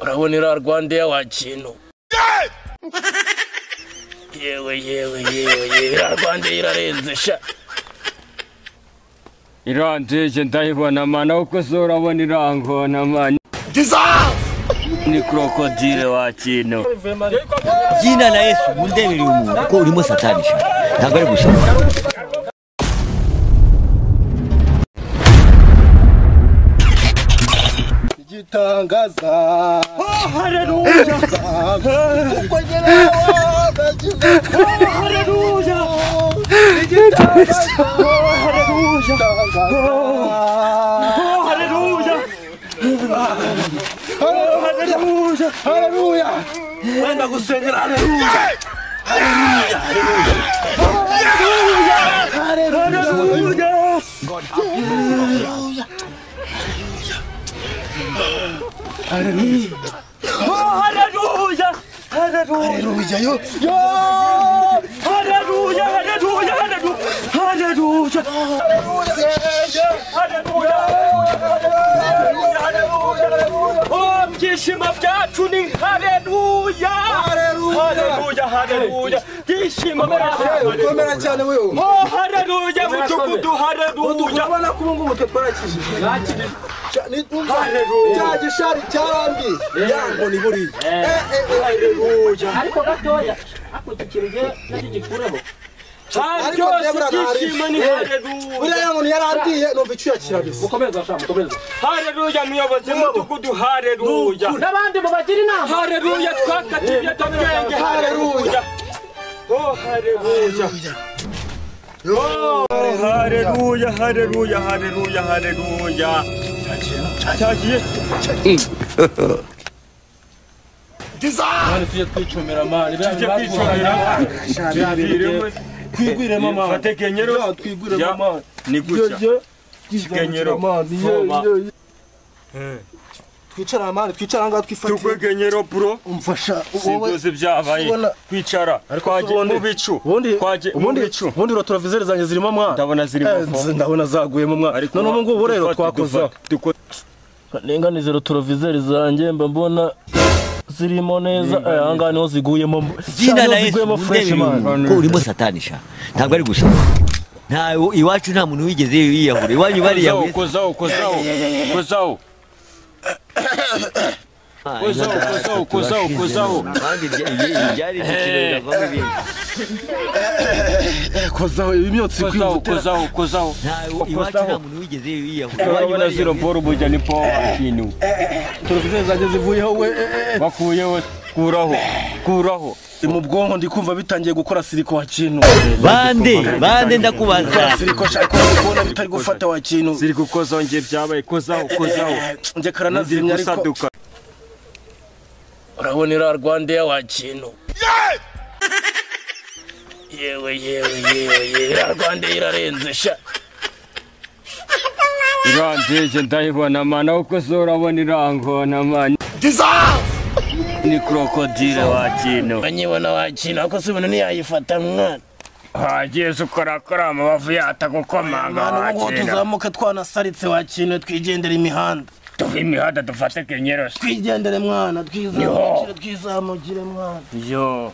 Urabona iriya Rwandair wa kintu. Yewe yewe yewe yewe, iriya Rwandair irarenze sha. Iriya ndege ndayibona mana, uko se urabona iriya ngona mana. Ni krokodile wa kintu. Jina la Yesu mundebere umuntu kuko urimo satani sha. Ntabwo ari gusa. Igitangaza. Oh haleluya. Kuko oh haleluya. Igitangaza. Oh haleluya. Oh haleluya. Oh haleluya. Haleluya. Wenda gusengera haleluya. Haleluya. Haleluya. Haleluya. Haleluya. Haleluya. Oh haleluya. Haleluya. Yo. Yo. Haleluya. Haleluya. Haleluya. Haleluya. Haleluya. Oh byishimo byacu ni haleluya. Haleluya. Haleluya. Byishimo byacu. Komera cyane wewe. Oh haleluya mutukudu haleluya. Ubona ko ubu ngubu twarakijije. Haleluya. Cya gishari cyarambi. Yango ni buriya. Haleluya. Ariko gatoya ako kikirige nacyo gikureho. Ariko byishimo ni haleluya. Buriya yango yarandiye numva icyuya kirabise. Mukomeza sha mukomeza. Haleluya muyobozi mutukudu haleluya. N'abandi mubagira inama. Haleluya twakatiye ibiyobyabwenge haleluya. Oh haleluya. Oh haleluya haleluya haleluya haleluya. Cyagiye. Mani tujye twicomera mani, bya twigwiremo mani. Fate kenyero twigwiremo mani. Ni gutya. Kenyero. Twicara mani, twicara ngaha twifate. Tukwe kenyero bro. Umfasha wowe. Sinzi byabaye. Kwicara. Twaje mu bicu. Twaje mu bicu. Ubundi rotorovizeri zanjye zirimo mwana. Ndabona zirimo. Ndabona zaguyemo mwana. None ubu ngubu rero twakoza. Nenganize rotorovizeri zanjye mba mbona zirimo neza. Aha ngaha niho ziguyemo. Jina la Yesu mundebere umuntu kuko urimo satani sha. Ntabwo ari gusa. Nta iwacu nta muntu wigeze yiyahura. Iwanyu bariyahuye. Kozaho kozaho kozaho. Kozaho kozaho kozaho kozaho. Kandi ibyari bikirera bavamo ibindi. Kozaho imyotsi kozaho kozaho kozaho. Nta iwacu nta muntu wigeze yiyahura. Urabona zero boro bujya ni po kintu. Turuvize zanjye zivuyeho we. Bakuyeho kuraho kuraho. Mu bwonko ndi kumva bitangiye gukora siriko wa kintu. Bande bande ndakubaza. Siriko shaka kubona bitari gufata wa kintu. Siriko kozaho ngiye byabaye kozaho kozaho. Nje karanazimya ariko. Urabona iriya Rwandair wa kintu. Yewe yewe yewe yewe, iriya Rwandair irarenze sha. Iriya ndege ndayibona mana, uko se urabona iriya ngona mana. Ni krokodile wa kintu. Banyibona wa kintu, ariko se ubona ntiyayifata mwana. Hagiye ukorakora amabavu yatagukomanga wa kintu. Tuzamuke twanasaritse wa kintu, twigendera imihanda. Tuve imihanda dufate kenyero. Twigendere mwana, twizamukire twizamukire mwana. Yo.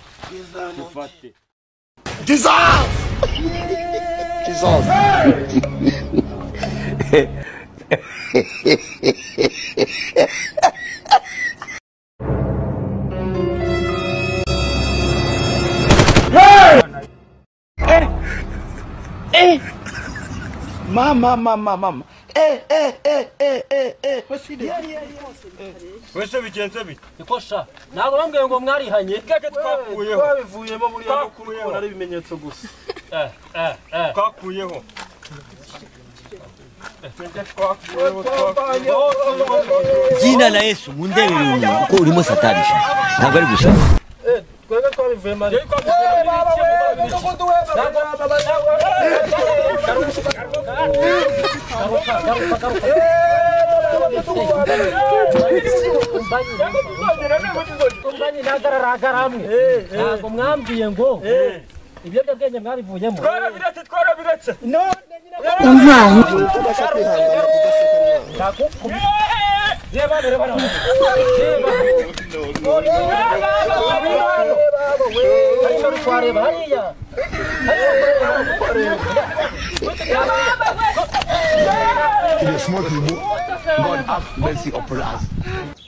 Dufate. Jesus! Jesus! Hey! Eh! Mama, mama, mama. Eh, eh, eh, eh, eh, eh. Wese bigenze bite? Ikosha. Ntabwo bambwiye ngo mwarihanye. Keke twakuyeho. Twabivuyemo buriya twakuyeho ari ibimenyetso gusa. Twakuyeho. Jina la Yesu mundebere umuntu kuko urimo satani sha. Ntabwo ari gusa. Twebwe twabivuyemo. Baba we, mudugudu we, baba Ntabwo mwambwiye ngo ibiyobyabwenge mwabivuyemo. Twarabiretse twarabiretse. None nyine Reba hano, reba hano. Reba. Hariya uri kuhareba, hariya. Hariya uri kuhareba. God have mercy upon us.